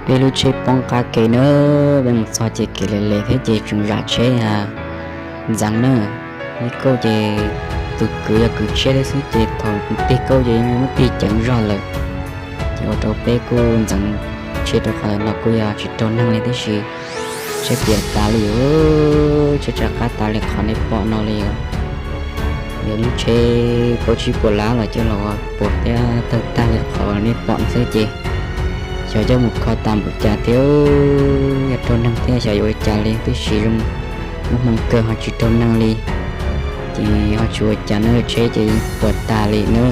Peb lub tsheb poob qab kev na, peb mus txog ces kev le le thiab ces tseem zam tsheb ntxeev na. Ib kauj ces tus kwv yog kwv tshiab thiab xwb ces thaum tig kauj ces muab tig ceev zog lawm. Ces ua rau peb kuj ntxeev tsheb rau qhov no kuj yog tsis raug neeg li tib si. Tsheb piam tas li, tsheb rov qab tas li qhov nej pom no li os. Yog lub tsheb pauv tsis puas lab los coj los puas thiab tawg tag li qhov nej pom xwb ces xyov coj mus kho tas npaum cas thiab, yog raug neeg thiab xyov yuav ua cas li tib si. Zoo lub hmoo kawg ho tsis raug neeg li, ces ho tsis ua cas na, tsheb ces puas tas li na.